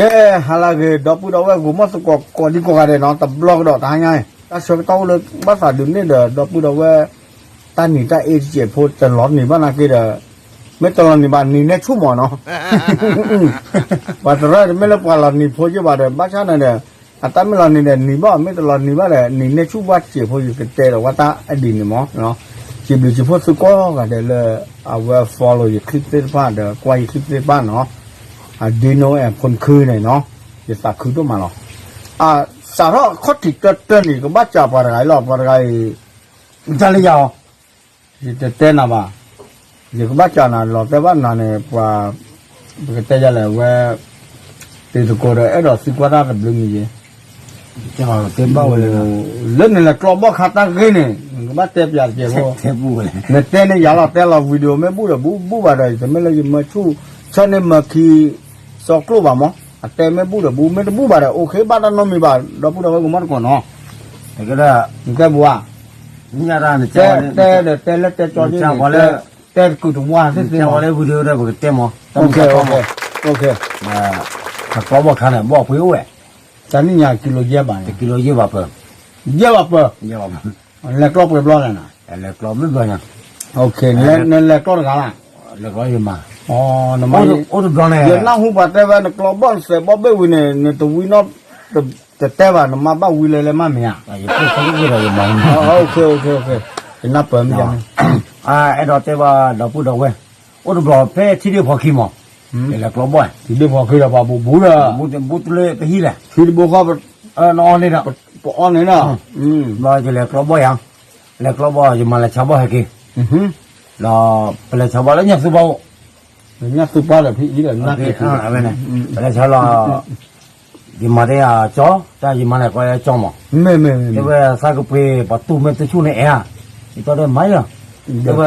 ကဲ, ဟါလၢအဂ့ၤ ဒီပုၢ်ဒီဝဲၢ် ဂီၤမီၢ်သကိး ကိးဒံကိးဂၤဒဲးနီၤ, တဘျီကဒီးတဟါညါအံၤ တၢ်ဆၢကတီၢ်အိၣ်လၢဘၣ်သးဒုးန့ၢ်ဒီး ဒီပုၢ်ဒီဝဲၢ် တၢ်နံၤတၢ်အ့တစဲးဖိ တလီၤနံၤဘၣ်နာ်က့ဒီး မ့ၢ်တလီၤနံၤဘၣ် နံၤနဲၣ်ဆူၣ်မးနီၤ, ပှၤတရၢတမ့ၢ်လၢပှၤလီၤနံၤဖိယ့ၢ်ဘၣ်ဒီး ဘၣ်ဆၣ်န့ၣ်ဒီး အတၢ်မ့ၢ်လီၤနံၤဒီးနံၤဘၣ်, မ့ၢ်တလီၤနံၤဘၣ်ဒီး နံၤနဲၣ်ဆူၣ်ဘၣ်တစဲးဖိ ယကတဲဒီးဝဲတၢ်အဒံးန့ၣ်မး, စံးဘျုးစံးဖှိၣ်သုကိးဂၤဒဲးလၢ အဝဲ follow ယ clip သ့ၣ်တဖၣ်ဒီး ကွၢ်ယ clip သ့ၣ်တဖၣ်နီၤ, အဒ့နိအဲၣ် ဖိနခူန့ၣ်နီၤ, ယသးခုဒိၣ်မးလီၤ, စးထီၣ်ခီၣ်ထံးတၢတၢန့ၣ် ကဘၣ်စံးပှၤတဂၤအံၤလီၤ, ပှၤတဂၤအံၤ တၢ်လၢယၤအီၤ ယတတဲနၤဘၣ်, ယကဘၣ်စံးနၤလီၤတဲဘၣ်နၤန့ၣ် ပှၤ ပကတဲယၤလဲၣ်ဝဲ, တ့ၢ်သကိးဒီးအဲၣ်ဒိးသံကွၢ်တၢ်တဘျုးမံၤယဲ, တဲဘၣ်ဝဲလၢ လၢနလဲၤကျီဘီၣ်ခါတၢ်ဂ့ၢ်န့ၣ် နကဘၣ်တဲပၠးတကဲးဖိ, နတဲန့ၣ်ယၤလီၤ တဲလီၤ video မ့ၢ်ဘူၣ်ဒီးဘူၣ် ဘူၣ်ဘၣ်ဒီး တမ့ၢ်လၢယမၢဆူၣ် ဆၢန့ၢ်မၢခံ စီကျိၣ်ဘၣ်မး, အတဲမ့ၢ်ဘူၣ်ဒီးဘူၣ် မ့ၢ်တဘူၣ်ဘၣ်ဒီး အိၣ်ခ့ဘၣ်တၢ်နီတမံၤဘၣ် ဒီပုၢ်ဒီဝဲၢ်ဂီၤမီၢ်သကိးနီၤ, နတဲဘူၣ်ဧါ, တဲဒီးတဲလၢတဲကၠီန့ၣ် တဲတကုာ်တဝါသ့ၣ်သ့ၣ်မး, ပကတဲမး, ကျီဘီၣ်ခါန့ၣ် ဘီၣ်ပှ့ၤအိၣ်ဝဲ, တနံၣ်ညါကံလိယဲၢ်ဘၣ်န့ၣ်, ယဲၢ်ဘၣ်ပၢၤ, လဲၤကျီပှဲၤဘျီလဲၣ်နၤ, လဲၤကျီဘျီညါ, နလဲၤကျီတဂၤလၢ်, လဲၤကျီယမၤ, အိၣ်တဘျီန့ၣ် ယနၢ်ဟူပှၤတဲဝဲ နကျီဘီၣ်နစဲးဘီၣ်ဘ့ၣ်ဝံၤန့ၣ် နတဝံနီၢ် တတဲဘၣ် နမါဘၣ်ဝံလဲၤလဲၤမးမ့ၢ်ဧါ, ယနၢ်ပၢၢ်မ့ၢ်န့ၣ်, အဲၣ်ဒိးတဲဘၣ်ဒီပုၢ်ဒီဝဲၢ်, အိၣ်တဘျီဖဲထံဒ့ၣ်ဖီခံမး, လဲၤကျီဘီၣ်, ထံဒ့ၣ်ဖီခံဒီးပှၤဘူးဘူးဒီး, ဘူးတလၢပဟံၣ်လဲၣ်, ထံတဘိဃီ, နအီန့ၣ်ဒီး, ပအီန့ၣ်ဒီး, ဘျီယလဲၤကျီဘီၣ်ယၤ, လဲၤကျီဘီၣ် ယမၤလဲၤဆါဘီၣ်ဟဲက့ၤ, ဒီးပလဲၤဆါဘီၣ်လၢညၣ်သူပှၢ်အိၣ်, ညၣ်သူပှၢ်ဒီးဖံအံၤဒီး, ပလဲၤဆါလီၤ ယမၤတဲယၤကၠီ, တၢ်ယမၤန့ၣ်ကီယကၠီမး, တဲဝဲသးကပှ့ၤ ပှၤတူၢ်မ့ၢ်တဆူၣ်န့ၣ်အဲၣ်ဧါ, ယတီဒီးမၤယၤ, တဲဝဲ,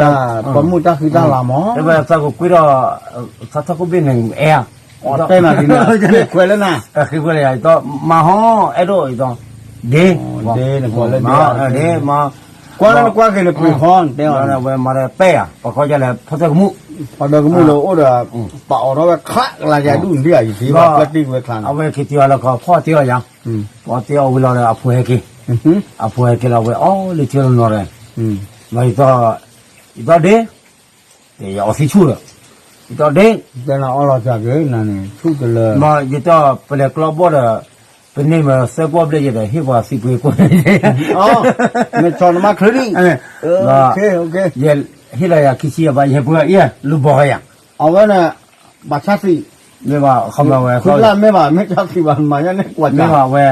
ပှၤမုၢ်တၢ်ဃံတၢ်လၤမး, တဲဝဲသးကကွံဒီး, သးထီၣ်ခိၣ်ဘ့ၣ်န့ၣ်အဲၣ်ဧါ, တဲနၤဒ်န့ၣ်, ဃ့ခွဲးလၢနၤ, ဃ့ခွဲးလၢယၤ, ယတီ မၤဟီ အဲၣ်ဒိးယတီ, ဒ့, ဒ့, မၤ, ကွၢ်လၢနကွၢ်က့ၤန့ၣ်ပှ့ၤဃီ, တဲအီၤ, ဝဲမၤဒီးပဲၢ်ယၤ, ပှၤခီယၤလဲၣ် ဖီၣ်သၢကမူၣ်, ဖီၣ်သၢကမူၣ်လၢအိၣ်ဒီး, ပာ်အီၤထီၣ်ဝဲခးကလါယၤဒူၣ်န့ၣ်ယၤ ယထံၣ်ဘၣ်ပျဲတံၢ်ဝဲခါန့ၣ်, အဝဲက့ၤတ့ၢ်အီၤလၢခီ ဖီၣ်တ့ၢ်အီၤယၤ, ဖီၣ်တ့ၢ်အီၤဝံၤလီၤဒီးအဖိဟဲက့ၤ, အဖိဟဲက့ၤလီၤဝဲအီၤလၢထံလီၤနီၤဒီး, ယတီ ယတီဒ့, ယအီသံးဆူၣ်ဒီး, ယတီဒ့, ယတီပလဲၤကျီဘီၣ်ဒီး, ပန့ၢ်မ့ၢ်သၢပီၣ်ဘျဲၣ်ယဲဒီး ဟ့ၣ်ပှၤသံးပှ့ၤကိး, မ့ၢ်ဆီနမါချ့ဒံး, ဟ့ၣ်လီၤယၤခံဆံယၤဘၣ် ယဟဲပှ့ၤအံၤ လူၤဘီၣ်ဃာ်ယၤ, အဝဲန့ၣ်, ဘၣ်ဆါသံး, မ့ၢ်ဘၣ်, မ့ၢ်ဘၣ်ဝဲ, မ့ၢ်ဘၣ်ဝဲ,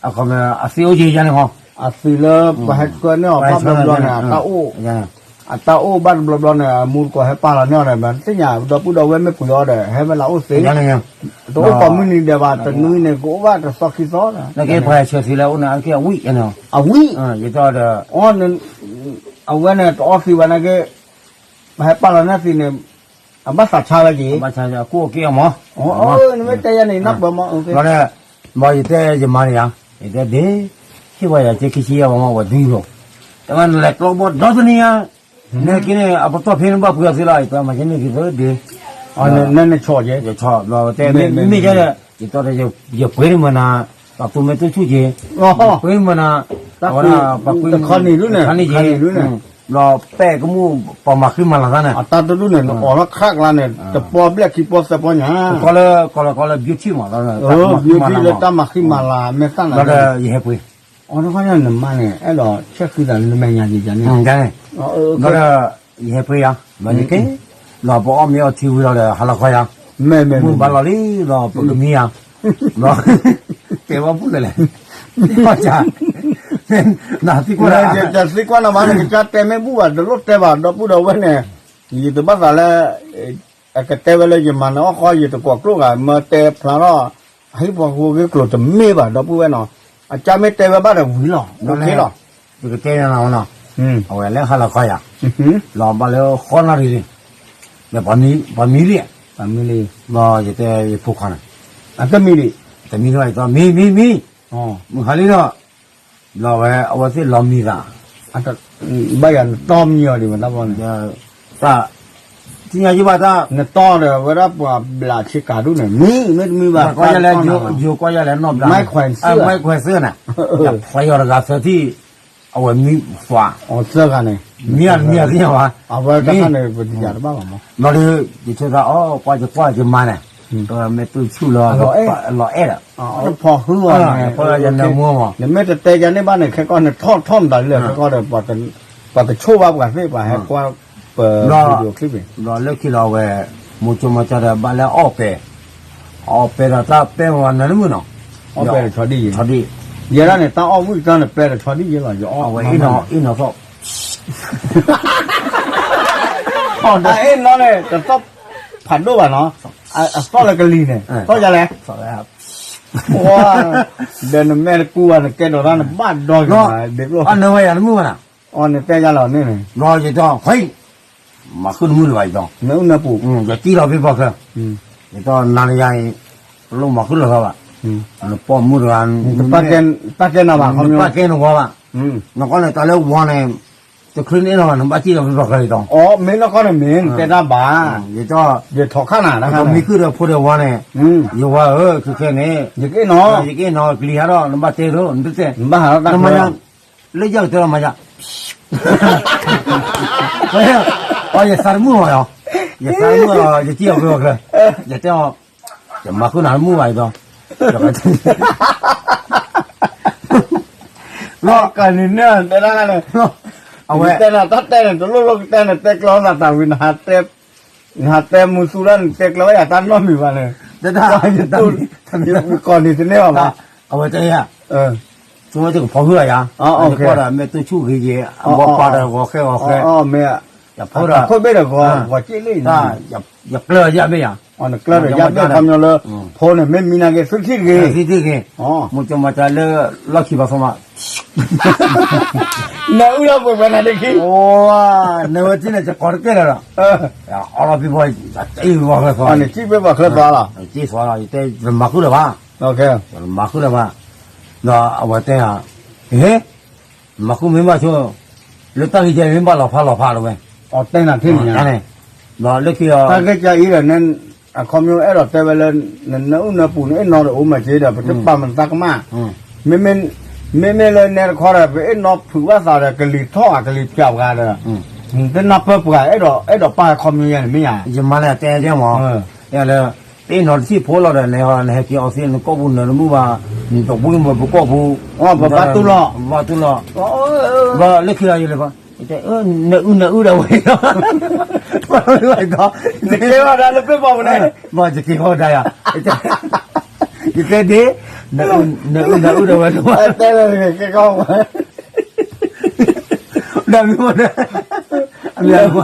အခီပညီ အသံးအိၣ်က့ၤယၤန့ၣ်ဟီ, အသံးလၢပှၤဟဲဆှၢန့ၢ်အီၤဘၣ်တဘျီဘျီန့ၣ်, အတၢ်အိၣ်ဘၣ်တဘျီဘျီန့ၣ် အမူတကိးဟဲပာ်လီၤန့ၢ်အီၤဒီး မၤသ့ၣ်ညါ ဒီပုၢ်ဒီဝဲၢ်မ့ၢ်ပှ့ၤအီၤဒီး ဟဲဝဲလၢအအိၣ်သ့, တအိၣ်ကိးမုၢ်နံၤဒဲးဘၣ် တနွံန့ၣ် ကအိၣ်ဘၣ်တသီခံသီ, နကဲပှၤဟဲဆှၢသံးလၢအအိၣ်န့ၣ် အကဲအဝံၣ်, အဝံၣ်, ယတီဒီး, အဝဲန့ၣ် တအီသံးဘၣ်နာ်က့, ပှၤဟဲပာ်လီၤန့ၢ်သံးန့ၣ်, အဘၣ်သးဆါဝဲက့ၤ, အကူၣ်အက့ၢ်အီၤမး, နမ့ၢ်တဲယၤန့ၣ် နၢ်ပၢၢ်မး, ဘျီယတဲယမါန့ၣ်ယၤ, ယတဲဒ့, ဟ့ၣ်ဝဲယၤက့ခံဆံယဲၢ်ဘၣ်မး ဝဲဒုးလီၤ, တဝဲနလဲၤကျီဘီၣ်ဒီတနံၤညါ, နဟဲက့ၤန့ၣ် အပတီၢ်ဖဲန့ၣ်ဘၣ်ပှ့ၤအီၤသ့လီၤ ယတဲမၤက့ၤန့ၣ်က့ၤသၢဒ့, နဆိးက့, ယဆိးဘျီတဲ, မ့ၢ်ကဲဒီး, ယတီဒီး, ယပှ့ၤန့ၢ်မနၤ, ပှၤသူမ့ၢ်တူၢ်ဆူၣ်က့ၤ, ပှ့ၤန့ၢ်မနၤ, အဝဲဒၣ်ပှၤကွံ, တခီန့ၣ်ဒုန့ၣ်, တခီန့ၣ်က့ၤ, ဘျီပဲၢ်ကမူၣ် ပှၤမၤဃံမၤလၤသးန့ၣ်, အတၢ်တဒူၣ်န့ၣ် နအိးထီၣ်ခးကလါန့ၣ် တပီဘျဲၣ်ခံပီသၢပီညါ, ကီလၢ, ကီလၢ, ကီလၢ beauty မး, beauty လၢတၢ်မၤဃံမၤလၤ မ့ၢ်တၢ်နၤ, ယဟဲပှ့ၤ, အီၤတခီညါနမါန့ၣ် အဲၣ်ဒိးဆဲးဃံသးလၢနမဲာ်ညါက့ၤန့ၣ်, ဘျီဒီး, ယဟဲပှ့ၤယၤ, ဘျီယက့ၤ, ဘျီပအီၣ်မ့ၤအီထံဝံၤလီၤဒီး ဟါလီၤခီယၤ, မုၢ်ဘၣ်လီၤလံ ဘျီပကမံယၤ, ဘျီ, တဲဝဲပူၤလဲၣ်လဲၣ်, နသံကွၢ်, သံကွၢ်နမါန့ၣ် ကစၢ်တဲမ့ၢ်ဘူၣ်ဘၣ် တလိၣ်တဲဘၣ် ဒီပုၢ်ဒီဝဲၢ်န့ၣ်, ယတဘၣ်သးလၢ အကတဲဝဲလၢယမၤနၢၤအီၣ်ဃီ ယတကိးကျိၣ်ဂၤ မၢတဲဖျါထီၣ်, အဟံၣ်ဖိဃီဖိဂ့ၢ်ကျိၤတမ့ၢ်ဘၣ် ဒီပုၢ်ဝဲၢ်နီၤ, အကၢ်မ့ၢ်တဲဝဲဘၣ်ဒီးဝံၤလီၤ လီၤ, ယကတဲနၤနီၤ, အဝဲလၢဟါလီၤခီယၤ, လီၤဘၣ်လၢဃီနၣ်ရံၣ်လံ, ပှၤမံလံ, ယတဲယဖိခွါန့ၣ်, တမံလံ, တမံလံ, မံ မံ မံ, မုၢ်ဟါလံဒီး, လီၤဝဲ အဝဲသ့ၣ်လီၤမံသး, ဘၣ်ယၤနတီမံအီၤဒံးမတဘီန့ၣ်, တၢ်, သ့ၣ်ညါယဘၣ်တၢ် နတီဒီးဝဲဒၣ်ပှၤဘျးဆ့ကၤဒူၣ်န့ၣ် မံမ့တမံဘၣ် ကွၢ်ယလဲၣ် ယိၤကွၢ်ယလဲၣ်နီၢ်ဘျး မဲခွဲးသၢ မဲခွဲးသၢန့ၣ် ယဖျီယီၤတဂၤသၢထံၣ် အဝဲမံသး သၢဂၤန့ၣ် မံမံသ့ၣ်ညါဘၣ် အဝဲတခါန့ၣ် ပတယၤတဘၣ်ဘၣ်မး ဘျီဒီး ယဆိသးအီၤ ကွၢ်ယကွၢ်ယမါန့ၣ် မ့ၢ်တူၢ်ဆူၣ်လီၤ လီၤအဲၣ်ဒီး ဖီၣ်ဟုအီၤန့ၣ် ယနၢမူမး နမ့ၢ်တတဲယၤန့ၣ်ဘၣ်န့ၣ် ခဲကီၢ်န့ၣ် ထီၣ်ထီၣ်မတၤလၢခဲကီၢ်ဒီး ပှၤကဆိၣ်ဘၣ်ပှၤသ့ၣ် ပှၤဟဲကွၢ် ပ video clip န့ၣ် ဒီးလၢခံလီၤအဝဲ မိၤစိမၤစၢၤဒီး ဘၣ်လၢအီၣ်ပဲာ် အီၣ်ပဲာ်ဒီးတၢ်ပဲာ်မၤနၢမုၣ်နီၤ အီၣ်ပဲာ်ဒီးဆီဒံၣ်ယံၤ ဆီဒံၣ် ယဲဒၣ်န့ၣ် တၢ်အီၣ်ဝံၣ်ကတၢၢ်န့ၣ် ပဲာ်ဒီးဆီဒံၣ်ယံၤလီၤ ယအီၣ်ဝဲအ့ၣ်နီၤသီၣ် အ့ၣ်နီၤန့ၣ် တသီၣ်ဖးဒိၣ်ဘၣ်နီၤ အသီၣ်လၢကလံၤန့ၣ် သီၣ်ယၤလဲၣ် ဒီးနမဲာ်တကူဘၣ် နကဲဒိးတၢ်နဘၣ်ဒီက့ၤ အနၢဝဲယၤနမုၣ်ဘၣ်နီၤ အီၤနတဲယၤလီၤန့ၣ်န့ၣ် ဒီးယတီ မၤဃုာ်နမုၣ်တဂၤယတီ နအုၣ်နပူၤ ယတံၢ်လီၤဖဲပှၤချၢ ယတီနၤလၢယၤအံၤ တလိၣ်မၤဃုာ်လီၤသီဘၣ် နပိာ်မုၣ်တဂၤ နပာ်ကဲနဝၤဘၣ် နကီၢ်န့ၣ်တၢ်လၢဝီန့ၣ် တချုးန့ၣ်လီၤ နဘၣ်တံၢ်လီၤဖဲပှၤချၢယတီ အီၤ မ့ၢ်နီၢ်ကီၢ်န့ၣ်မ့ၢ် နတဲတၢ်ဘၣ် ယတီ ယထီၣ်ခါနၤ မံဃုာ်ဒီးဖိဒီးဝီန့ၣ် ယဝၤဧၢ ခဲခဲန့ၣ် ယကနီၤ ယကနီၤ ကလံၤဟးထီၣ် နဘၣ်တဲဒိ နတတဲ နဘၣ်ဟးထီၣ်တၢ် လၢယကတဲလီၤမၤယၤ ယသးတမုာ်ဘၣ်ယီၤ ယသးတမုာ်ဘၣ် ယတံၢ်အီၤဖဲပှၤချၢ ယတဲအီၤ ယမၤဃုာ်နၤတမုာ်ဘၣ်ယတီ လီၤ ကန့ၣ်န့ၣ် တဲဒၣ်န့ၣ် အဝဲ တဲနၤတၢ်တဲန့ၣ် တလိၣ်လိၣ်ကတဲန့ၣ် တဲကျၢၤနၤတၢ်ဝံၤ နဟးတဲမူသူလၢနတဲကျၢၤဝဲယၤတၢ်နီတမံၤဘၣ်န့ၣ် တဒၣ် ကိးနံၤတန့ၢ်ဘၣ်မး အဝဲတဲယၤ ဆိဝဲတကဖီဟုၣ်လီၤယၤ ကွၢ်ဒီးမ့ၢ်တူၢ်ဆူၣ်ဂ့ၤဂ့ၤ အဘီပာ်ဒီးဂီၤဃဲဂီၤဃဲ ယဖီဒီး ခိၣ်ဘ့ၣ်ဒီးဂီၤ ဂီၤက့ၣ်လံ ယကျၢၤယၢ်ဘ့ၣ်ယၤ နကျၢၤဒီးယၢ်ဘ့ၣ်ခီပညီလၢ ဖိန့ၣ် မ့ၢ်မံနာ်က့ၤ သုထံၣ်တဂ့ၤ သုထံၣ်တဂ့ၤ မိၤစိမၤစၢၤလၢ လီၢ်ခံဘၣ်သိးမး နအုၣ်လီၤပှဲၤပှဲၤနၤဒ့ခံ နဝဲတံၢ်န့ၣ် ယကိးတကဲလၢာ်လီၤ အီလီၤဖံဘီ ယတံၢ်ဘီချၢသီ နတံၢ်ဘီချၢသီလီၤ တံၢ်သီလီၤ ယတဲယတမၤဃုာ်လၢၤဘၣ် ယတမၤဃုာ်လၢၤဘၣ် ဒီးအဝဲတဲ ဟ့ မၤဃုာ်မ့ၢ်ဘၣ်ဆိ လၢတၢ်ဂ့ၢ်ကဲမ့ၢ်ဘၣ်လီၤဖးလီၤဖးလီၤဝဲ အတဲနၤထံၣ်န့ၣ် ဒီးလၢခံ တၢ်ဂ့ၢ်ကဲအံၤဒီး အခီပညီအဲၣ်ဒိးတဲဝဲလၢ နနၢအုၣ်နၢပူၤန့ၣ် အဲၣ်နီၤဒီးအိၣ်မးက့ဒီး ပတပာ်မတၤကမၣ် မ့မ့ၢ်လၢနဲတခီဒီး ပအဲၣ်နီၤဖုးဘၣ်သးဒီး ကလံၤထီၣ်ဧါ ကလံၤဖၠးပှၤဒီး တနၢ်ပၢၢ်ပှၤ အဲၣ်ဒိးပာ်ခီပညီယဲန့ၣ်မ့ၢ်ဧါ ယမၤလၢတဲကဲမး ယလၢ ပအဲၣ်နီၤတထံၣ်ဖိလီၤဒီး နဟဲ နဟဲက့ၤအီၤသ့ နကိာ်ပူၤနၢတမုာ်ဘၣ် နတဝံမ့ၢ်ပကိာ်ပူၤ ပဘၣ်တူၢ်လီၤ ပဘၣ်တူၢ်လီၤ ဘၣ်လၢခံဂၤယလဲၤ နအုၣ်နအုၣ်ဒီးဝဲ နကဲဝဲဒၣ်လၢပ့ၢ်ပီၤပူၤန့ၣ် ဘၣ်ယက့ၤဃီဒါယၤ ယတဲဒ့ နအုၣ်နအုၣ်ဒီးဝဲ တဲလၢကဲကီၢ် ဒီးမ့ၢ်ဝဲ အမ့ၢ်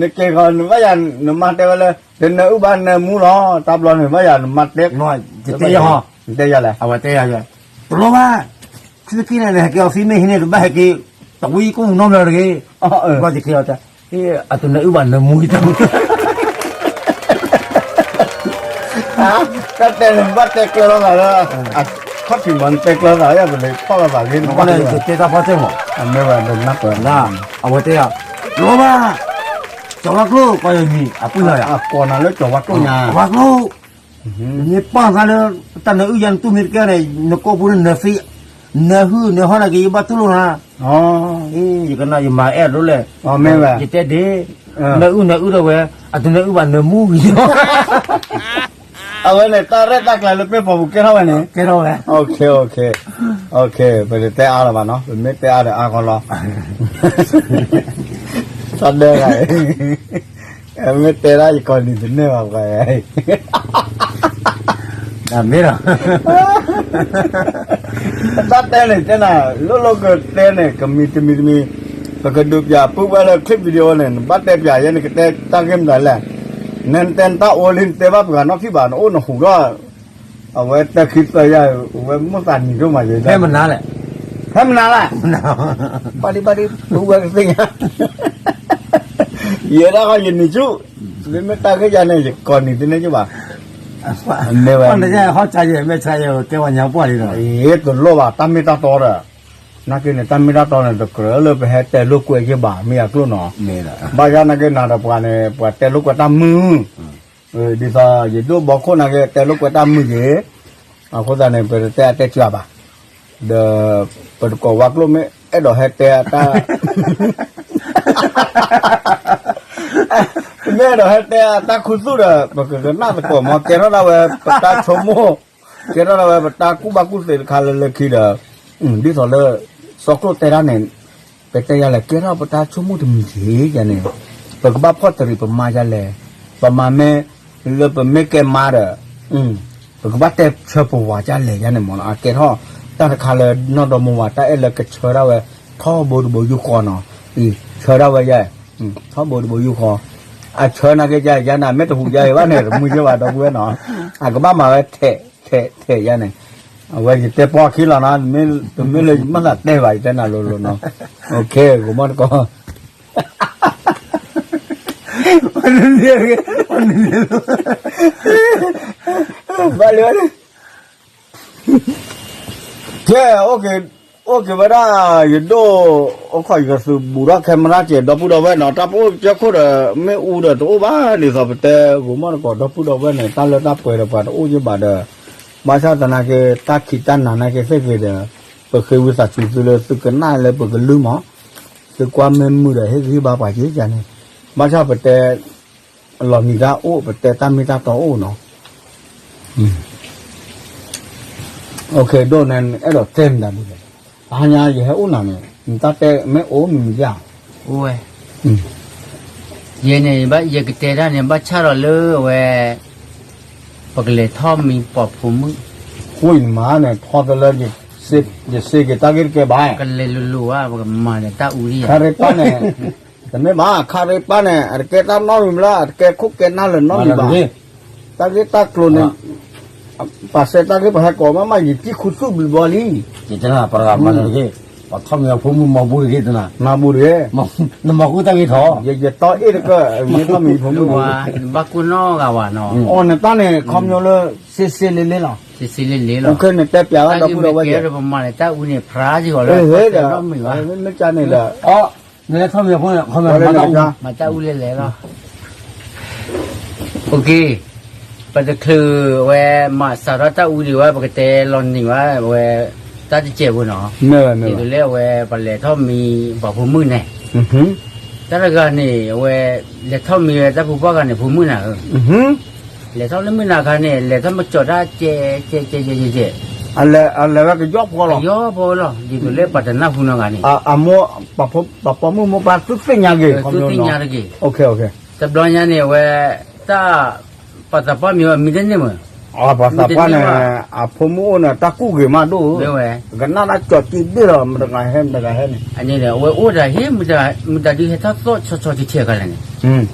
နကဲဃီ နဘၣ်ယၤ နမါတဲဝဲလၢ တနၢအုၣ်ဘၣ်နၢမူလီၤ တၢ်ဘျီန့ၣ် ဘၣ်ယၤ နမါတဲ ယတဲယၤ နတဲယၤလဲၣ် အဝဲတဲယၤ တလိၣ်ဘၣ် သုက့ၤန့ၣ် နဟဲက့ၤအီၤသ့မ့ၢ်ဟံးန့ၣ် တဘၣ်ဟဲက့ၤ တဝံကိၣ်နီတဘျီတဂ့ၤ ဘၣ်ယက့ၤအီၤတၢ် အတနၢအုၣ်ဘၣ်နၢမူကတၢၢ် တၢ်တဲန့ၣ် ဘၣ်တဲကျၢၤလိာ်သးလၢ အခီၣ်ထံးမး နတဲကျၢၤသး ယၤပလဲၤဖီၣ်လိာ်သးဂ့ၤ နတဲတၢ်ဖီၣ်တဲမး အမ့ၢ်ဝဲ အဝဲတဲယၤ တလိၣ်ဘၣ် ကၠီၤဝါကျိၣ် ကွၢ်ယမံၤ အပုၢ်လီၤယၤ ကိးနၤလၢကၠီၤဝါကျိၣ်ညါ ကၠီၤဝါကျိၣ် မ့ၢ်ပာ်သးလၢ တၢ်နၢအုၣ်ယၤ နတူၢ်မ့ၢ်တကဲန့ၣ် နကိာ်ပူၤန့ၣ် နၢသ့ နၢဟုၣ်နၢဟီၣ်နာ်က့ ယဘၣ်တူၢ်လိာ်နၤ ယကနၣ်ယမၤအဲၣ်ဒိၣ်လဲၣ် ယတဲဒ့ နၢအုၣ်နၢအုၣ်ဒီးဝဲ အတနၢအုၣ်ဘၣ်နၢမူဂ့ၤ အဝဲန့ၣ် တၢ်ရဲၣ်တၢ်ကျဲၤလၢပ့ၢ်ပီၤပူၤကဲထီၣ်ဝဲန့ၣ် ကဲထီၣ်ဝဲ ပတတဲအါလၢၤဘၣ်နီၤ ပမ့ၢ်တဲအါဒီးအါကီလီၤ တၢ်ဒၢဂၤ မ့ၢ်တဲဒၣ်ယကိးနံၤတန့ၢ်ဘၣ်ပှၤ မ့ၢ်ဒီး တၢ်တဲန့ၣ် တဲနၤ လိၣ်လိၣ်ကတဲန့ၣ် ကမံၤတမံၤတမံၤ ပကဒုးပၠးပုၢ်ဝဲလၢ clip video န့ၣ် နဘၣ်တဲပၠးယဲ နကတဲတၢ်ဂ့ၢ်မတၤလဲၣ် နတဲနတၢ်အိၣ်လံ နတဲဘၣ်ပှၤနီတထံၣ်ဘၣ် နအိၣ်နဟူးဒီး အဝဲတၢ်ခံသၢယၤ အဝဲမိၢ်သးနံၤဒိၣ်မးယဲ ဖဲမနုၤလဲၣ် ဖဲမနုၤလဲၣ် ဘၣ်ဒံဘၣ်ဒံ ပုၢ်ဝဲကသ့ၣ်ညါ ယဲဒၣ်ဃီယနံၤဆူၣ် မ့မ့ၢ်တၢ်ဂ့ၢ်ယၤန့ၣ် ယကိးနံၤတန့ၢ်ကဘၣ် မ့ၢ်ဝဲ ဟီၣ်ဆါယဲ မ့ၢ်ဆါယဲ ကဲဝဲညါပှၢ်လံဒီး တလိၣ်ဘၣ် တၢ်မ့ၢ်တၢ်တီဒီး နာ်က့န့ၣ် တၢ်မ့ၢ်တၢ်တီန့ၣ် တကြၢးလၢပဟဲတဲလိာ်ကွဲယဲၢ်ဘၣ် မ့ၢ်အကျိၣ်နီၤ, ဘၣ်ယၤနာ်က့နၤဒီးပှၤန့ၣ် ပှၤတဲလိာ်ကွဲတၢ်မုာ်, ဒ်သိးယဒိၣ်ဘီခိၣ်နာ်က့တဲလိာ်ကွဲတၢ်မုာ်က့ၤ, အဃိသတးန့ၣ် ပတတဲအတဲစှၤဘၣ်, ဒီး ပတကိးဝဲကျိၣ်မ့ၢ်အဲၣ်ဒိးဟဲတဲတၢ် မ့ၢ်အဲၣ်ဒိးဟဲတဲအတၢ်ခူသူၣ်ဒီး ပကကနၣ်သကိးမ့ၢ် ကဲထီၣ်ဒၣ်ဝဲပတၢ်ဆိကမိၣ်, ကဲထီၣ်ဒၣ်ဝဲပတၢ်ကူၣ်ဘၣ်ကူၣ်သ့တခါလၢလၢခံဒီး, ဒ်သိးလၢ စီၤကျိၣ်တဲတၢ်န့ၣ်, ပတဲယၤလဲၣ် ကဲထီၣ်ပတၢ်ဆိကမိၣ်တမံၤက့ၤယၤန့ၣ်, ပကဘၣ်ဖီၣ်တရံးပမါယၤလဲၣ်, ပမၤမ့ၢ် လၢပမ့ၢ်ကဲမါဒီး ပကဘၣ်တဲဆၢပဝၤကလဲၣ်ယၤန့ၣ်မ့ၢ်နီၤ, အကဲထီၣ်တၢ်တခါလၢနီၢ်ဒီမါဝၤတၢ်အဲၣ်လၢကဆၢဒၣ်ဝဲ ထီဘိတဘိယူၢ်ဃီနီၤ, အံၤ ဆၢဒၣ်ဝဲယဲၢ်, ထီဘိတဘိယူၢ်ဃီ, အဆၢနာ်က့ယဲၢ်ယဲၢ်န့ၣ် မ့ၢ်တဟူးယဲၢ်အံၤဘၣ်န့ၣ် တမုာ်ယဲၢ်ဘၣ်ဒီပုၢ်ဝဲၢ်နီၤ, အကဘၣ်မၤဝဲထဲးထဲးထဲးယဲၢ်န့ၣ်, အဝဲယတဲပီၢ်ခံလီၤနီၤ, တမ့ၢ်လၢယမၤသးတဲဘၣ် ယတဲနၤလိၤလိၤနီၤ, ကမီၢ်တကိး ဘၣ်လၢ ကဲ, အိၣ်က့ၤဝဲဒၣ် ယဒိၣ်, အိၣ်ခိးယကသုးဘူးထီၣ် camera က့ၤ ဒီပုၢ်ဒီဝဲၢ်နီၤ, တၢ်ပအိၣ်ကၠၢခိၣ်ဒီး မ့ၣ်အူဒီးတအိၣ်ဘၣ် ဒ်သိးပတဲ ဂိၤမီၣ်တကိး ဒီပုၢ်ဒီဝဲၢ်န့ၣ် တၢ်လၢတၢ်ပှဲၤဒီးပှၤတအိၣ်ယဘၣ်ဒီး, ဘၣ်ဆၣ်သနာ်က့ တၢ်ခံးတၢ်နၤနာ်က့သ့ၣ်ဂ့ၤဒီး, ပဃ့ဝံသးစူၤသုလၢသုကနၣ်လၢပကလုၢ်မး, သုကွၢ်မ့ၢ်မုာ်ဒီး ဟ့ၣ်ဂံၢ်ဟ့ၣ်ဘါပှၤက့ၤန့ၣ်, ဘၣ်ဆၣ်ပတဲ လီၤနံၤတၢ်အိၣ် ပတဲတၢ်မ့ၢ်တၢ်တီအိၣ်နီၤ, ဒိၣ်န့ၣ် အဲၣ်ဒိးတဲမတၤဒ်လဲၣ်, တဟါညါယဟဲအိၣ်နၤန့ၣ် နတၢ်တဲမ့ၢ်အိၣ်မံၤမံၤယါ, အိၣ်ဝဲ, ယဲန့ၣ် ယကတဲတၢ်န့ၣ် ဘၣ်ဆၣ်ဒီးလၢအဝဲ ပကလဲၤထီၣ်မံပှၤဖိမုၣ်, ဃိနမၤန့ၣ် ထီတလၢ ယစ့က့ၤတၢ်ဂ့ၢ်တကဲဘၣ်, ကလဲၤလိၤလိၤဘၣ် ပကမၤန့ၣ်တၢ်အူဒံးဧါ, ခါရ့ပၢ်န့ၣ် တမ့ၢ်ဘၣ် ခါရ့ပၢ်န့ၣ် အတကဲတၢ်နီတမံၤဘၣ် အတကဲခိၣ်ကဲနၢ်လၢၤနီတမံၤဘၣ်, တၢ်ဂ့ၢ်တၢ်ကျိၤန့ၣ် ပှၤစဲတၢ်ဂ့ၢ်ပှၤဟဲကိးမးမး ယတံၢ်ခူသူၣ်ဘျုးဘီလံ, ယတဲနၤ ပှၤတဂၤမၤနၤတဂ့ၤ, ပှၤထီၣ်မံၤအဖိမုၣ်မၤဘူတဂ့ၤတနၤ, မၤဘူတဂ့ၤ, နမၤဃုတၢ်ဂ့ၤထီၣ်, ယတီအ့ၣ်တကၢၢ် မ့ၢ်ထီၣ်မံၤဖိမုၣ်မၤဘူ, ဘၣ်ကိၢ်နီၢ်ဂၤဝဲနီၤ, အီၤနတၢ်န့ၣ် ခီပညီလၢ စ့စ့လ့လ့လီၤ, စ့စ့လ့လ့လီၤ, အိၣ်ခဲန့ၣ်တဲပျးဝဲဒီပုၢ်ဒီဝဲၢ်ကဲ, ပမၤန့ၣ်တၢ်အူန့ၣ် ဖျါစ့ၢ်ကီးလၢ မ့ၢ်ကန့ၣ်ဒီး မၤတၢ်အူလဲၤလဲၤလီၤ, ပတချုးဝဲမၤစးထီၣ်တၢ်အူဒံးဝဲ ပကတဲလီၤနံၤဝဲဝဲ တၢ်တစဲးဖိနီၤ, ဒ်သိးလၢအဝဲ ပလဲၤထီၣ်မံပှၤဖိမုၣ်န့ၣ်, တၢ်တဂၤန့ၣ် အဝဲ လဲၤထီၣ်မံဝဲတၢ်ဖိပှၢ်ဂၤန့ၣ် ဖိမုၣ်နၤဧၢ, လဲၤထီၣ်လၢမုၢ်နၤခါန့ၣ် လဲၤထီၣ်မကၠီၤတၢ်ကဲကဲကဲကဲကဲ, အလဲၤဝဲကယီၢ်ဖီလီၤ, ကယီၢ်ဖီလီၤ ဒ်သိးလၢပှၤတနၢ်ဟူနီတဂၤန့ၣ်, ပှၤပိာ်မုၣ်မိၢ်ပၢ်သူၣ်သ့ၣ်ညါက့ၤ, သူၣ်သ့ၣ်ညါတဂ့ၤ, တဘျီညါန့ၣ် အဝဲ တၢ် ပှၤသးပှၢ်မံၤဝဲမံတန့ၢ်မး, ပှၤသးပှၢ်န့ၣ် အဖိမုၣ်အိၣ်န့ၣ် တၢ်ကူၣ်ဂ့ၤမးဒိၣ်ဧၢ, ကနၣ်တၢ်ကၠီၤကံဒ့ၣ်လီၤ မတဂၤဟဲမတဂၤဟဲန့ၣ်, အဝဲအိၣ်ဒၣ်ဟ့ၣ် မတၤဒုးဟဲထီၣ်သီၣ်ဆီဆီတထံၣ်အခါလဲၣ်န့ၣ်,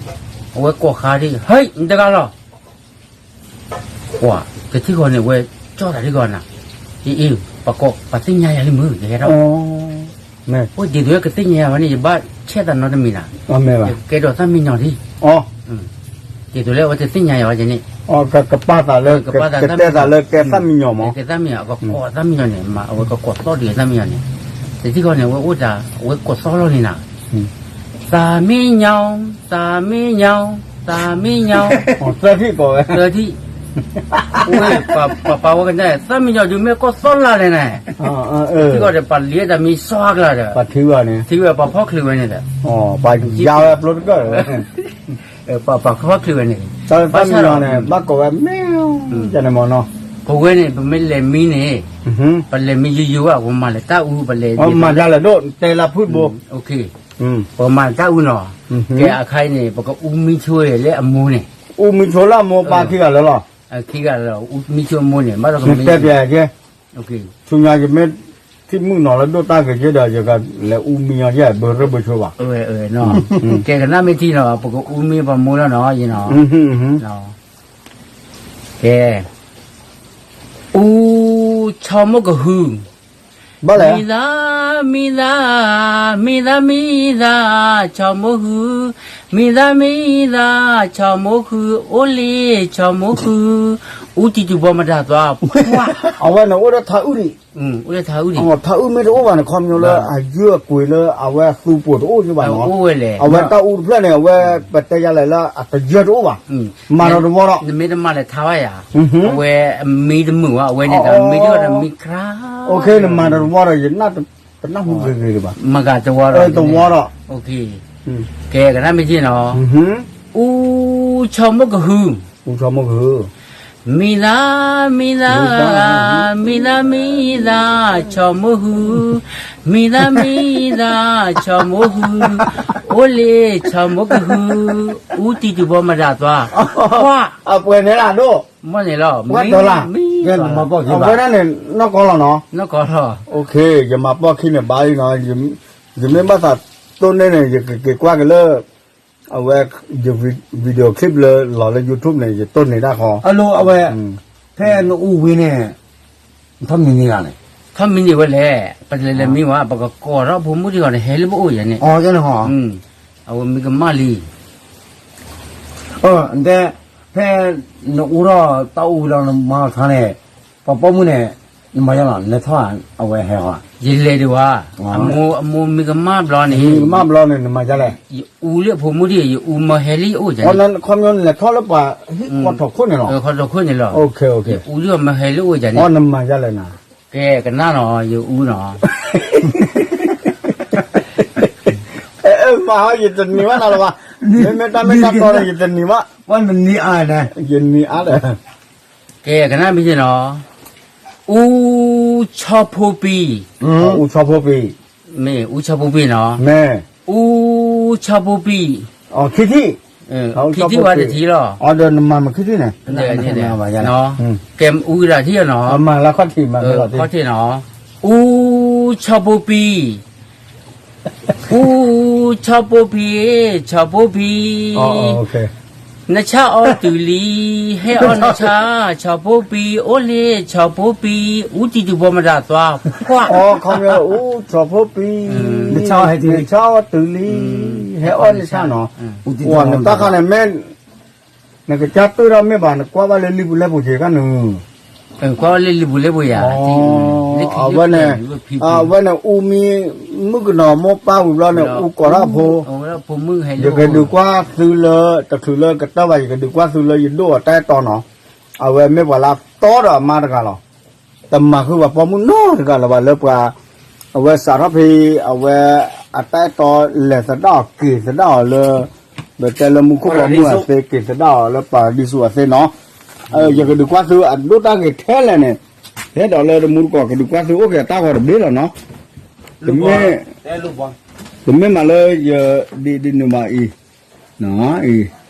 အဝဲကိးဃါဒ် ဟဲ မတဂၤလီၤ ကွၢ် တထံၣ်ဃီန့ၣ် ဝဲကၠီၣ်တၢ်ထံၣ်ဃီနၤ, အ့ၣ် အ့ၣ် ပှၤကိး ပှၤသ့ၣ်ညါယၤလံမုၢ် ယဟဲထီၣ်, အိၣ်ဒ်သိးလၢကသ့ၣ်ညါယၤဝဲန့ၣ် ယဘၣ်ဆဲးသးနီတမံၤနၤ, ယကဲဒီးသၣ်မံညီၤဒံး, ဒ်သိးလၢအဝဲတသ့ၣ်ညါယၤဝဲန့ၣ်, ကပာ်သးလၢ ကတဲသးလၢကဲသၣ်မံညီၤမး, ကဲသၣ်မံညီၤ အကကိးသၣ်မံညီၤန့ၣ် အဝဲကကိးသီၣ်ဒံးသၣ်မံညီၤန့ၣ်, တထံၣ်ဃီန့ၣ် အဝဲအိၣ်တၢ် အဝဲကိးသီၣ်လီၤန့ၣ်နၤ သးမံညီၤ, သးမံညီၤ, သးမံညီၤ, သၢထံၣ်ကိးဝဲ, သၢထံၣ်, ဝဲ ပှၤပာ်ဝဲကနဲ သးမံညီၤဒုးမ့ၢ်ကိးသီၣ်လၢ်လဲၣ်န့ၣ်, ထံၣ်ဃီဒီး ပှၤလံၤတၢ်မံစီၤကျါဒီး ပှၤထံၣ်ဝဲန့ၣ်, ထံၣ်ဝဲပှၤဖီၣ်ချုးဝဲန့ၣ်ဒီး ပှၤယါဝဲပျိတကၢၢ်ဒီး ပှၤဖီၣ်ချုးဝဲန့ၣ်, သးမံညီၤန့ၣ် ဘၣ်ကိးဝဲမ့ၢ် န့ၣ်မ့ၢ်နီၤ, ပဝဲန့ၣ် ပမ့ၢ်လဲၤမံန့ၣ်, ပလဲၤမံယိယိဘၣ် ပမၤလၢတၢ်အူ ပလဲၤ မၤဒ်လဲၣ်ဒိၣ် တဲလၢဖုၣ်ဘိ ပကမၤတၢ်အူနီၤ, ကဲအခါအံၤန့ၣ် ပကအူမံဆိဝဲလၢအမိၢ်န့ၣ်, အူမံဆိလၢအမိၢ်ပၢ်ခံဂၤလၢာ်လီၤ, ခံဂၤလၢာ် အူမံဆိအမိၢ်န့ၣ် ဘၣ်ဒီးကမ့ၢ်တဲပျးကဲ, ဆူညါယမ့ၢ်ထံၣ်မုၣ်နီၤလၢဒိၣ်တၢ်ဂ့ၤကဲဒီး ယကလဲၤအူမံအီၤယဲၢ် ဘၢရၢၢ်ဘၢဆိဘၣ်, ကဲကနၣ်မ့ၢ်ထံနီၤ ပကအူမံပှၤမိၢ်လီၤနီၤ, ကဲ အူ ဆီမိၢ်ကဟု, ဘၣ်လဲၣ်, မံသး မံသး, မံသး မံသး, ဆီမိၢ်ဟု, မံသး မံသး, ဆီမိၢ်ဟု, အိၣ်လံ ဆီမိၢ်ဟု, အူတံၤတူၢ်ဘီမတၤသွါ, အဝဲန့ၣ်အိၣ်ဒီးထးအုၣ်ဒံး, အိၣ်ဒီးထးအုၣ်ဒံး, ထးအုၣ်မ့ၢ်တအိၣ်ဘၣ်န့ၣ် ခီပညီလၢအယုၢ်အကွံာ်လၢအဝဲအသူပှိၤတအိၣ်ယုၢ်ဘၣ်နီၤ, အိၣ်ဝဲလဲၣ်, အဝဲတၢ်အူတဖျၢၣ်န့ၣ် အဝဲပတဲယၤလဲၣ်လၢအတယၢၢ်တအိၣ်ဘၣ်, မၤဒီးတဝီဒီး, နမ့ၢ်တမၤလဲၤထါဝဲယၤ, အဝဲအမံတမုာ်ဝဲ, အဝဲန့ၣ်ဒီးမံတအိၣ်ဒီးမံခရါ, နမၤဒီးတဝီဒီး ယနၢ်တနၢ်ဟူဂ့ၤဂ့ၤဒံးဘၣ်, မၤဂ့ၤတဝီဒီး, တဝီဒီး, ကဲကနၣ်မ့ၢ်က့ၤနီၤ, အူဆီမိၢ်ကဟု, အူဆီမိၢ်ကဟု, မံသး, မံသး, မံသးမံသး, ဆီမိၢ်ဟု, မံသးမံသး, ဆီမိၢ်ဟု, အိၣ်လ့ဆီမိၢ်ကဟု, အူတံၤတူၢ်ဘီမတၤသွါ, ပှၤ, အပှဲၤန့ၣ်လၢဒိၣ်, မ့ၢ်န့ၣ်လီၤ, ပှၤတလါ, အဝဲဒၣ်န့ၣ် နီၢ်ကီၢ်လီၤနီၤ, နီၢ်ကီၢ်လီၤ, ယမၤပိာ်ခံန့ၣ်ဘၣ်လံနီၤ, ယမ့ၢ်ဘၣ်သးတိၢ်န့ၢ်န့ၣ် ယကက့ၤကွၢ်က့ၤလၢ အဝဲ ယ video clip လၢလီၤလၢ YouTube န့ၣ် ယတိၢ်န့ၢ်ဒၣ်ဃီ, အဝဲ, ဖဲနအူဝံၤန့ၣ်, ထီၣ်မံန့ၢ်ဂၤန့ၣ်, ထီၣ်မံန့ၢ်ဝဲလဲၣ်, ပလဲၤလဲၤမံဝဲ ပကကိးထီၣ်ဖိမုၣ်ဒံးဂီၤန့ၣ် ဟဲလၢပအိၣ်ယၤန့ၣ်, အဝဲမံကမၣ်လံ တဲ, ဖဲနအူထီၣ်တၢ်အူဝံၤဒီးနမၤလီၤထါန့ၣ်, ပှၤပိာ်မုၣ်န့ၣ်, နမၤယါလီၤ လဲၤထီၣ်အဝဲဟဲဃီ, ယလဲၤဒံးဝဲ, အမိၢ်မံကမၣ်ဘျီန့ၣ်, မံကမၣ်ဘျီန့ၣ် နမၤယါလဲၣ်, ယအူလၢအဖိမုၣ်ဒံး ယအူမၢဟဲလၢယအိၣ်ယၤန့ၣ်, ခီပညီနလဲၤထီၣ်လၢပှၤဟံၣ်ဃီထီၣ်ခိၣ်န့ၣ်လီၤ, ယအူလၢအမၢဟဲလၢအိၣ်ယၤန့ၣ်, နမၤယါလဲၣ်နၤ, ကဲကနၣ်နီၤ ယအူနီၤ မၤဟီ ယတနံၤဘၣ်နၤလၢၤဘၣ်, မ့မ့ၢ်တၢ်မ့ၢ်တၢ်တီန့ၣ် ယတနံၤဘၣ်, ယနံၤအါဒီး, ကဲကနၣ်မ့ၢ်နီၤ, အူဆီဖိပံၤ, အူဆီဖိပံၤ, မ့ၢ်အူဆီဖိပံၤနီၤ, အူဆီဖိပံၤ, ခံထံၣ်, ခံထံၣ်ဝဲတထံၣ်လီၤ, ဒီးနမၤမခံထံၣ်န့ၣ်, ကဲအူကဒၣ်ထံၣ်နီၤ, ခီၣ်ထံၣ်နီၤ, အူဆီဖိပံၤ အူဆီဖိပံၤ, ဆီဖိပံၤ, နဆၣ်အီၣ်တုၤလံ, ဟဲအီၣ်နဆၣ်, ဆီဖိပံၤ, အိၣ်လ့ဆီဖိပံၤ, အူတံၤတူၢ်ဘီမတၤသွါ, အူဆီဖိပံၤ, နဆၣ်အီၣ်တုၤလံ, ဟဲအီၣ်နဆၣ်နီၤ, နတၢ်ခါန့ၣ်မ့ၢ် နကစၢ်တၢၢ်ထီၣ်မ့ၢ်ဘၣ် နကွၢ်ဘၣ်လၢလံာ်ပူၤလဲၢ်ပူၤက့ၤကါနုၤ, ကွၢ်လၢလံာ်ပူၤလဲၢ်ပူၤယၤ, အဝဲန့ၣ်, အဝဲန့ၣ်အူမံ, မုၣ်ကနီၤမိၢ်ပၢ်ဝံၤဘျီန့ၣ် အူကိးထီၣ်အဖိ, ယကဒုးကွၢ်သုလၢ တချုးလၢကတၢၢ်ဘၣ် ယကဒုးကွၢ်သုလၢယဒိၣ်အတၢ်အဲၣ်တီနီၤ, အဝဲမ့ၢ်ပှၤလၢအတီဒီးအမါတဂၤလီၤ. တမၤဃုာ်ပှၤပိာ်မုၣ်နီတဂၤလၢၤဘၣ် လၢပှၤအဝဲစးထီၣ်ဖဲ အဝဲအတၢ်အဲၣ်တီလဲၤသဒၣ်အီၤ က့ၤသဒၣ်အီၤလၢ ပတဲလၢမူခိၣ်ပိာ်မုၣ်အသ့ က့ၤသဒၣ်အီၤလၢပၤရဒံစူၤအသ့နီၤ. ယကဒုးကွၢ်သုအဒိၣ်တၢ်ဂ့ၤထဲလဲၣ်န့ၣ်, ဟဲဒီးလၢတမူတကိး ကဒုးကွၢ်သုအိၣ်က့ၤအတၢ်ဂီၤတဘ့ၣ်လီၤနီၤ. တမ့ၢ်, တမ့ၢ်မးလၢယဒ် ဒ်န့ၣ်ဘၣ်အံၤ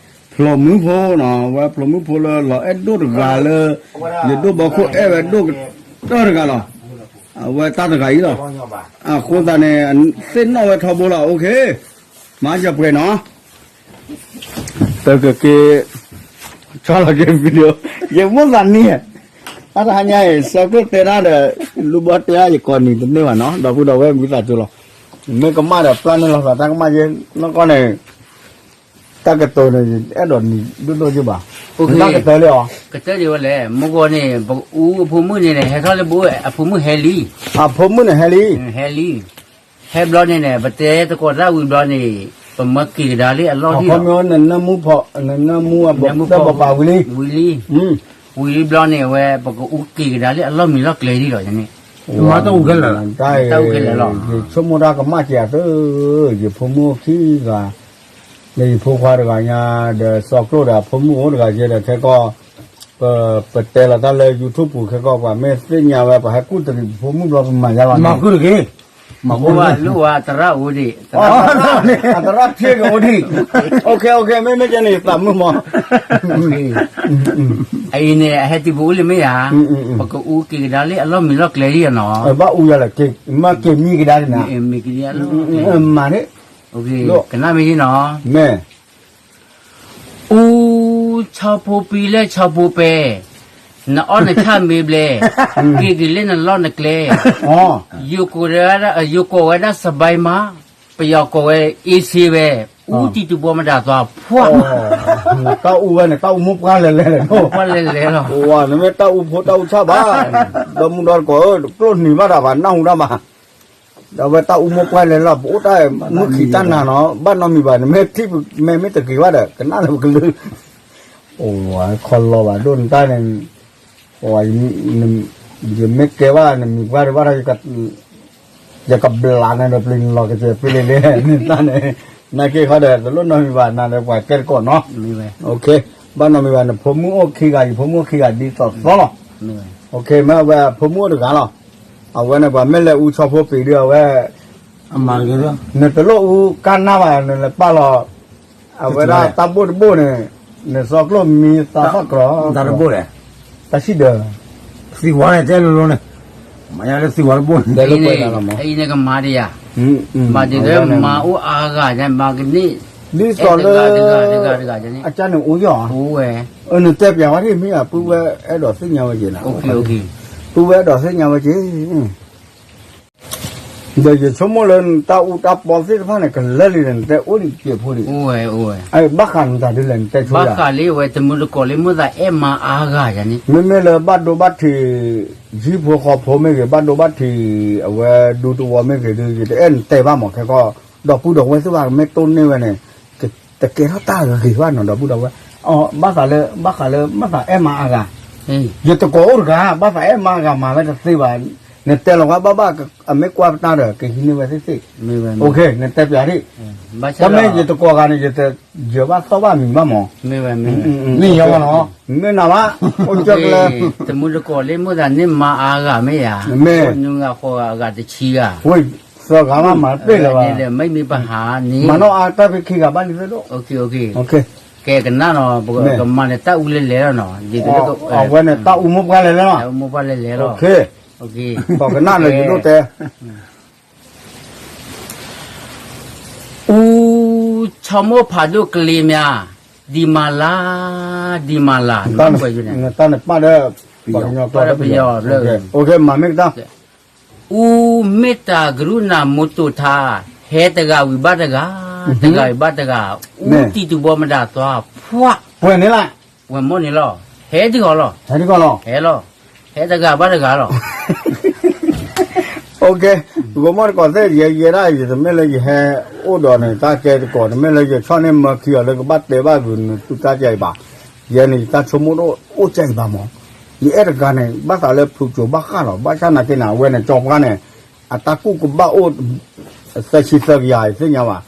ဖျိးမုၣ်ဖိနီၤ, အဝဲဖျိးမုၣ်ဖိလၢလီၤအဲၣ်ဒိၣ်တဂၤလၢ ယဒိၣ်ဘီခိၣ်အဲၣ်ဝဲဒိၣ်ကတၢၢ်တဂၤလီၤ. အဝဲတၢ်တဂၤအံၤလီၤ. အဃိသတးန့ၣ် သ့ၣ်နီၣ်ဝဲထီဘိလီၤ. အိၣ်ခ့, မၤစၢၤပှဲၤနီၤ. တကက့ၤ ဆီလီၤက့ၤ video ယမိၣ်သးနံၤ, အတဟါညါအံၤ စီၤကျိၣ်တဲဒၣ်ဒီး လူၤဘီတဲဒၣ် ယကိးနံၤတန့ၢ်ဘၣ်နီၤ, ဒီပုၢ်ဒီဝဲၢ်ဝံသးစူၤလီၤ. မ့ၢ်ကမၣ်ဒီးပျၢ်န့ၢ်လီၤသးတၢ်ကမၣ်ယဲ နီၢ်ကီၢ်န့ၣ် တၢ်ကတိၤန့ၣ် အဲၣ်ဒိးနံၤဒိၣ်ဒိၣ်ယုၢ်ဘၣ်, တၢ်ကတၢၢ်လံအီၤ, ကတၢၢ်ဒံးဝဲလဲၣ်, မုၢ်ဂီၤန့ၣ် ပကအူအဖိမုၣ်န့ၣ် ဟဲထီၣ်လၢပအိၣ် အဖိမုၣ်ဟဲလံ, အဖိမုၣ်န့ၣ်ဟဲလံ, ဟဲလံ, ဟဲဘျီန့ၣ်န့ၣ် ပတဲသကိးတၢ်ဝံၤဘျီန့ၣ် ပမၢက့ၤကဒါလၢအလီၢ်လံလီၤ. နနၢမူဖိ, နနၢမူအဘီတၢ်ဘီပာ်ဝံၤလံ, ဝံၤလံ, ဝံၤလံဘျီန့ၣ် အဝဲပကအူက့ၤကဒါလၢအလီၢ်မံလီၢ်ကျဲလံလီၤန့ၣ်, မၤတၢ်အူခဲလၢာ်လီၤ, တၢ်အူခဲလၢာ်လီၤ, ယဆိကမိၣ်တၢ်ကမၣ်စှၤသု, ယဖိမုၣ်ခံဂၤ ဒီးယဖိခွါတဂၤညါ, ဒီးစီၤကျိၣ်ဒီးအဖိမုၣ်အိၣ်တဂၤယဲဒီးခဲကီၢ်, ပ, ပတဲလီၤတၢ်လၢ YouTube ပူၤခဲကီၢ် ပှၤမ့ၢ်သ့ၣ်ညါဝဲ ပှၤဟဲကူၣ်တရံးပဖိမုၣ်ဘျီ ပမၤယါလီၤန့ၣ်, မၤကူတက့ၢ်, မၤကူတက့ၢ်, လိၣ်ဝဲအသရၣ်အိၣ်ဒံး, အသရၣ်ဖျ့ကအိၣ်ဒံး, မ့မ့ၢ်ကဲန့ၣ် ယသးမုာ်မး, အံၤန့ၣ် အဟဲတုၤပအိၣ်လံမ့ၢ်ဧါ, ပကအူက့ၤကဒါလၢအလီၢ်မံလီၢ်ကျဲလံနီၤ, ဘၣ်အူယၤလၢ မၤက့ၤမံကဒါန့ၣ်, မၤန့ၣ်, ကနၣ်မ့ၢ်နီၤ, မ့ၢ် အူ, ဆီဖိပံၤလၢဆီဖိပဲ, နအီၣ်နဆၣ်မ့ၢ်ဘျဲ, က့ၤက့ၤလၢနလီၢ်နကျဲ, ယကိးဝဲဒၣ် ယကိးဝဲဒၣ် စဘဲမး, ပ ပယီၤကိးဝဲ အ့စ့ဝဲ, အူတံၤတူာ်ဘီမတၤသွါဖှၣ်, တၢ်အူဝဲန့ၣ် တၢ်အူမိၢ်ပှၢ်လဲၤလဲၤလီၤ, လဲၤလဲၤလီၤ, နမ့ၢ်တၢ်အူဖိတၢ်အူဆၣ်ဘၣ်, ဒီမုၢ်ဒီတကိးဧၢ ကျိၣ်နံၤဘၣ်တၢ်ဘၣ် နၢ်ဟူတၢ်ဘၣ်, ဒီးဝဲတၢ်အူမိၢ်ပှၢ်လဲၤလီၤ ပအိၣ်တၢ်မုၢ်ခံးတၢ်နၤနီၤ ဘၣ်နီတမံၤဘၣ် နမ့ၢ်ထံၣ်မဲာ်မ့ၢ်တဂ့ၤဘၣ်ဒီး ကနၣ်လၢပကလုၢ်, အိၣ်ဝဲခီလီၤဘၣ်ဒိၣ်နတၢ်န့ၣ်, ယမ့ၢ်ကဲဘၣ်နမံၤပှၢ်ဒံးဘၣ်ဒီး ယကဘျးနၤဒီးပျ့ၤနလီၤကစဲးပျ့ၤလံလံ နတၢ်န့ၣ်, နာ်က့ခီဒီး တလိၣ်နီတမံၤဘၣ် နၤဒီးပှၤကဲတကိးနီၤ, ဘၣ်နီတမံၤဘၣ် နဖိမုၣ်အိၣ်ခံဂၤ ယဖိမုၣ်အိၣ်ခံဂၤဒ်သိးသိးလီၤ, မ့ၢ်ဝဲဖိမုၣ်အိၣ်တဂၤလီၤ, အဝဲန့ၣ်ပှၤမ့ၢ်လဲၤအူဆီဖိပံၤဒုးအဝဲ နတလိၣ်အူကၢ်နၢ်ဘၣ် နလဲၤပာ်လီၤ, အဝဲဒၣ်တၢ်ဘိၣ်တဘိၣ်န့ၣ်, နစီကျိၣ်မံသးသီၣ်ကြီ, တၢ်တဘိၣ်လဲၣ်, တၢ်ဆံၣ်ဒၢး, သံဝါန့ၣ်တဲလိၤလိၤန့ၣ်, မၤညါလၢသံဝါတဘိၣ်န့ၣ်, အံၤန့ၣ်ကမၤဒံးယၤ, မၤဒံးလၢမၤအိၣ်အါဂၤန့ၣ် မၤကန့ၢ်, ဒ်သိးလၢ, တဂၤတဂၤတဂၤန့ၣ်, အကန့ၣ်အိၣ်ယီၤ, အိၣ်ဝဲ, နတဲပျးဝဲဒ်မ့ၢ်ဧါ ပုၢ်ဝဲအဲၣ်ဒိးသ့ၣ်ညါဝဲက့ၤနၤ, ပုၢ်ဝဲအဲၣ်ဒိးသ့ၣ်ညါဝဲက့ၤ ဒီးယဆိကမိၣ်လၢနတၢ်အူတၢ်ပီသ့ၣ်တဖၣ်န့ၣ် ကလၢလံဒီး နတဲအိၣ်ဒံးကဲးဖိဒံး, ဘၣ်ဃးနတၤဒ်လဲၣ် နတဲဆိ, ဘၣ်ဃးလံဝဲတမုၢ်တကိးလံ မိၣ်သးအဲၣ်မါအါဂၤယၤန့ၣ်, မ့မ့ၢ်လၢဘၣ်ဒိဘၣ်ထံး, ယံဖိဃီဖိမ့ၢ်ဂ့ၤ ဘၣ်ဒိဘၣ်ထံး, အဝဲဒူသဝီမ့ၢ်ဂ့ၤဒီး ယတအဲၣ်နတဲဘၣ်မးခဲကီ, ဒီပုၢ်ဒီဝဲၢ်သ့ၣ်တဖၣ်မ့ၢ်တိၢ်န့ၢ်ဝဲန့ၣ်, တကဲထီၣ်တၢ်ဂ့ၤဘၣ်နီၤ ဒီပုၢ်ဒီဝဲၢ်, ဘၣ်ဃးလၢ, ဘၣ်ဃးလၢ မိၣ်သးအဲၣ်မါအါဂၤ, ယတကိးအိၣ်တဂၤ ဘၣ်သးအဲၣ်မါအါဂၤမၤဝဲတသ့ဘၣ်, နတဲလီၤဝဲဘၣ်ဘၣ် အမ့ၢ်ကွၢ်ပတၢ်ဒီး ကဟံးန့ၢ်ဝဲသ့ၣ်သ့ၣ်, နတဲပျးဒံး, တမ့ၢ်ယတကိးဂၤန့ၣ် ယတယၢၤဘၣ်သီၣ်ဘၣ်မံၤဘၣ်မး, မ့ၢ်ယီၤမးနီၤ, မ့ၢ်နၤဘၣ်, အိၣ်ကၢကလၢ, တမုၢ်တကိးလံ မိၣ်သးန့ၢ်မါအါဂၤမ့ၢ်ယၤ, မ့ၢ်, နုၤဂၤဃိးဂၤ အဂၤတဆံဂၤ, သၢဂၤဘၣ်မၤတပ့ၢ်လၢၤဘၣ်, မ့မ့ၢ်ပဟးန့ၣ်, မၤနီၣ်အါတၢ်ဖဲခံဂၤဘၣ်လံသ့ၣ်ဒိၣ်, ကဲကနၣ်နီၤ, ပကမၤန့ၣ်တၢ်အူလဲၤလဲၤလီၤနီၤ, အဝဲန့ၣ်တၢ်အူမိၢ်ပှၢ်လဲၤလဲၤလီၤ, တၢ်အူမိၢ်ပှၢ်လဲၤလဲၤလီၤ, ကနၣ်လၢယဒိၣ်တဲ အူ, ဆီမိၢ်ဖးဒိၣ်ကလ့မး, ဒံးမၤလၢ်, ဒံးမၤလၢ်, နတၢ်န့ၣ်ပာ်ဒီး, ပယီၤလၢ, မၤမ့ၢ်ကတၢ်, အူမ့ၢ်တၢ်ကရူၢ်နၤမိတိာ်ထါ, ဟဲတဂၤဝံၤဘၣ်တဂၤ, တဂၤဝံၤဘၣ်တဂၤ, အူတံၤတူာ်ဘီမတၤသွါ, ဖှၣ်, ပှဲၤန့ၣ်လီၤ, ပှဲၤမိၢ်န့ၣ်လီၤ, ဟဲဒံးဃီလီၤ, ဟဲဒံးဃီလီၤ, ဟဲလီၤ, ဟဲတဂၤဘၣ်တဂၤလီၤ ဂိၤမီၢ်တကိးသ့ၣ် ယဲယဲဒၣ် ယတမ့ၢ်လၢယဟဲအိၣ်ဒီးန့ၣ် တၢ်ကဲတကိး တမ့ၢ်လၢယဆီၣ်န့ၢ်မၢခံအီၤလၢကဘၣ်တဲဘၣ်ဂုာ်န့ၣ် တူၢ်တၢ်ကဲအံၤဘၣ်. ယဲန့ၣ် ယတၢ်ဆိကမိၣ်တအိၣ်ကဲအံၤဘၣ်မး. ယအဲၣ်တဂၤန့ၣ် ဘၣ်သးလၢဖုးကၠိၤဘၣ်ဃးလီၤ. ဘၣ်ဆၣ်နာ်က့န့ၣ် အဝဲန့ၣ် ကၠီပှၢ်န့ၣ် အတၢ်ကူၣ်ကဘၣ်အိၣ် သၢဆံသၢကယၤ ယသ့ၣ်ညါဘၣ်.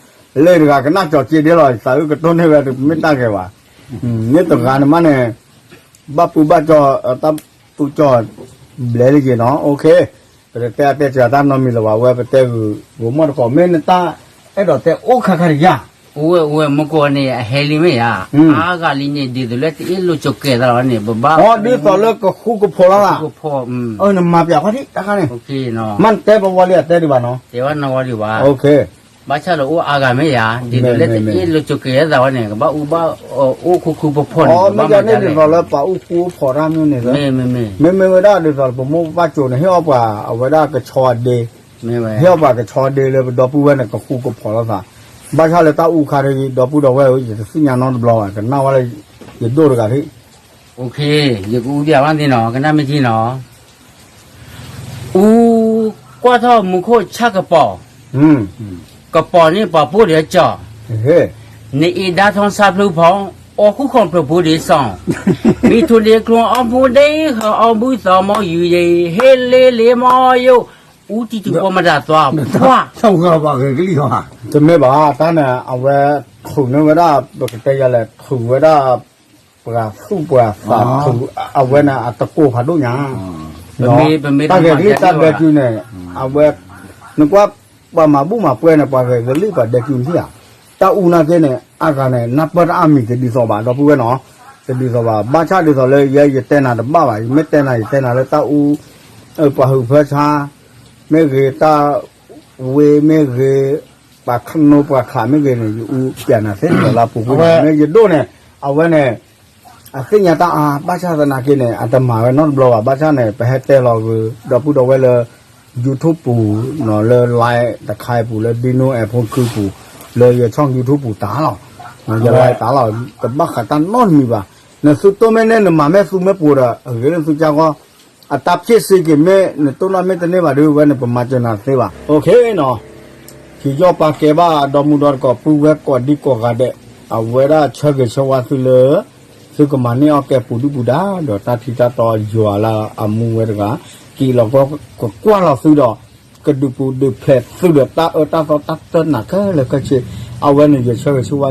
လၢတဂၤကနၣ်ကၠီၤက့ဒဲလီၤ သးအုးကတိၢ်န့ၢ်ဝဲတမ့ၢ်တၢ်ဂ့ၤဘၣ်. မ့ၢ်တဂၤန့ၣ်မးန့ၣ် ဘၣ်ပူၤဘၣ်ကၠီ တၢ်သူကၠီ ဘျဲလၢယ့ၤနီၤ. ပတတဲအတဲစှၤတၢ်နီတမံၤလၢၤဘၣ် ဝဲပတဲဂုာ်ဂိၤမီၢ်တကိး မ့ၢ်နတၢ်အဲၣ်ဒိးတဲအိၣ်ခါခါတယၢ်. အိၣ်ဝဲအိၣ်ဝဲ မူကီၢ်န့ၣ် အဟဲလံမ့ၢ်ဧါ. အါဂၤလံန့ၣ် ဒ်သိးလၢတအ့ၣ်လိာ်ဆိးကဲသးလီၤန့ၣ် ပဘၣ် ဒ်သိးလၢကဃူကဖိးလီၤသး. နမၤပျးခီၣ်ထံးတခါန့ၣ် မ့ၢ်နတဲပဝီလံအတဲဒံးဘၣ်နီၤ. တဲဝဲနီၣ်ဝီဒံးဘၣ်. ဘၣ်ဆၣ်ဒီးအိၣ်အါဂၤမ့ၢ်ဧါ ဒ်သိးလၢတအ့ၣ်လိာ်ဆိးကဲသးဝဲန့ၣ် ကဘၣ်အူဘၣ်အိၣ်ခူခူဖိးဖိးန့ၣ် မ့ၢ်ဒ်သိးလၢပှၤအူခူအူဖိးတၢ်မ့ၢ်န့ၣ် မ့မ့ၢ်ဝဲဒၣ်ဒ်သိးပမိၢ်ပပၢ်ကၠိန့ၣ် ဟ့ၣ်အီၣ်ပှၤအဝဲဒၣ်ကဆီဒ့ ဟ့ၣ်အီၣ်ပှၤကဆီဒ့လၢပဒီပုၢ်ဝဲၢ်န့ၣ် ကဃူကဖိးလိာ်သး. ဘၣ်ဆၣ်လၢတၢ်အူခါတဂ့ၤ ဒီပုၢ်ဒီဝဲၢ်ဧၢ ယတသ့ၣ်ညါနီတဘျီဘၣ် ကနၣ်ဝဲလၢ ယဒိၣ်တဂၤထံၣ် ယကအူဒံးဘၣ်သ့ၣ်နီၤ ကနၣ်မ့ၢ်ထံနီၤ. အူကွၢ်ထီၣ်မူခိၣ်ဆၣ်ကပီၤ, ကပီၤန့ၣ်ပှၤပိၢ်ဒံးကၠီၤ, နအ့ဒါထီၣ်ဆၣ်ဖျိဖီ, အီၣ်ဃုခီၣ်ဖျိးဖိဒံးစီၤ, မ့ၢ်ထိၣ်ဒ့ကျိအီၣ်မူဒံး ဟီအီၣ်ဘုသီမီယူၤယံၤ, ဟ့ၣ်လ့လ့မီယိၣ်, အူတံၤတပီၤမတၤသွါ, ပှၢ် တမ့ၢ်ဘၣ် တၢ်န့ၣ် အဝဲထုးန့ၢ်ဝဲဒၣ် ပကတဲယၤလဲၣ် ထုးဝဲဒၣ် ပှၤသူၣ်ပှၤသးထုး အဝဲန့ၣ် အတကိးဖးဒိၣ်ညါ, တၢ်ဂဲၤကလံၣ်တၢ်ဒဲးကုန့ၣ် အဝဲ နကွၢ် ပှၤမၤဘူၣ်မၤပှဲၤန့ၣ် ပှၤဂဲၤကလံၣ်ပှၤဒဲးကုန့ၣ်ဧါ. တၢ်အူနာ်က့န့ၣ် အါဂၤန့ၣ် နၢ်ပၢၢ်တၢ်အါမံၤတဒ်သိးဘၣ် ဒီပုၢ်ဝဲၢ်နီၤ, တဒ်သိးဘၣ် ဘၣ်ဆၣ်ဒ်သိးလၢယဲယတဲနၤတဘၣ်ဘၣ် ယမ့ၢ်တဲနၤ ယတဲနၤလၢတၢ်အူ ပှၤဟုးဖၢဆါ မ့ၢ်ဂ့ၤ တၢ်ဝ့မ့ၢ်ဂ့ၤ ပှၤခနိပှၤခးမ့ၢ်ဂ့ၤန့ၣ် ယအူပျးနၤသ့ၣ်တဖၣ်လၢအပူၤကွံာ် မ့ၢ်ယဒိၣ်န့ၣ် အဝဲန့ၣ် အသ့ၣ်ညါတၢ်အါ ဘၣ်ဆၣ်သနာ်က့န့ၣ် အတမၤဝဲနီတဘျီဘၣ် ဘၣ်ဆၣ်န့ၣ် ပဟဲတဲလီၤဂ့ၤ ဒီပုၢ်ဒီဝဲၢ်လၢ YouTube ပူၤနီၤ လၢ live တခါအံၤပူၤ လၢ Dino Air Force ခုပူၤ လၢယ channel YouTube ပူၤတၢ်လီၤ. ယ live တၢ်လီၤ တဘၣ်ဃးတၢ်နီတမံၤဘၣ်. နသုတိၢ်မ့ၢ်န့ၣ် နမၤမ့ၢ်သူမ့ၢ်ပှိၤဒီး အဂ့ၤလၢသုကၢ်ဂီၢ် အတၢ်ဖျ့ၣ်စ့က့ၤမ့ၢ် နတိၢ်နီၣ်မ့ၢ်တန့ၢ်ဘၣ်ဒီး ဝဲန့ၣ် ပမၤစၢၤနၤသ့ဘၣ်. အ ခ့နီၤ ကယီၣ်ပာ်ကဲဘၣ်ဒီမုၢ်ဒီတကိး ပုၢ်ဝဲၢ်ကိးဒံကိးဂၤဒဲး အဝဲဒၣ်ဆၢဂ့ၤဆၢဝါသုလၢ သုကမၤန့ၢ်အီၣ်ကဲပူၤဒုၣ်ပူၤဒါ ဒီးတၢ်ထံတၢ်တီယွၤလၢအမူဝဲတဂၤ က့ၤလီၤကကွၢ်လီၤသုဒီး ကဒုးပူၤဒုးဖျဲးသုဒီးတၢ်အၢတၢ်သီတၢ်တၢၢ်နာ်ခဲလၢာ်ခဲဆ့ အဝဲန့ၣ်ယဆၢဂ့ၤဆၢဝါ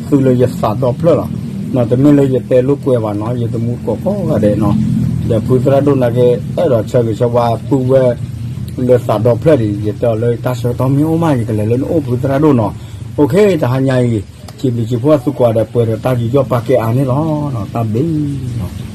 သုလၢယသးဒီဖျၢၣ်လီၤ. တမ့ၢ်လၢယတဲလိာ်ကွဲဘၣ်နီၤ ယတမူတကိးကိးဂၤဒဲးနီၤ ဒီးဖုသရၣ်ဒိၣ်နာ်က့ အဲၣ်ဒိးဆၢဂ့ၤဆၢဝါပုၢ်ဝဲၢ် လၢသးဒီဖျၢၣ်ဒံး ယတဲအီၤလၢတၢ်ဆၢကတီၢ်မ့ၢ်အိၣ်မး ယကလဲၤလၢနအိၣ်ဖုသရၣ်ဒိၣ်နီၤ. အ ခ့ တဟါညါအံၤ စံးဘျုးစံးဖှိၣ်သုကိးဂၤဒဲး ပှဲၤဒီးတၢ်ယူးယီၣ်ပာ်ကဲအါန့ၣ်လီၤ. တၢ်ဘျုး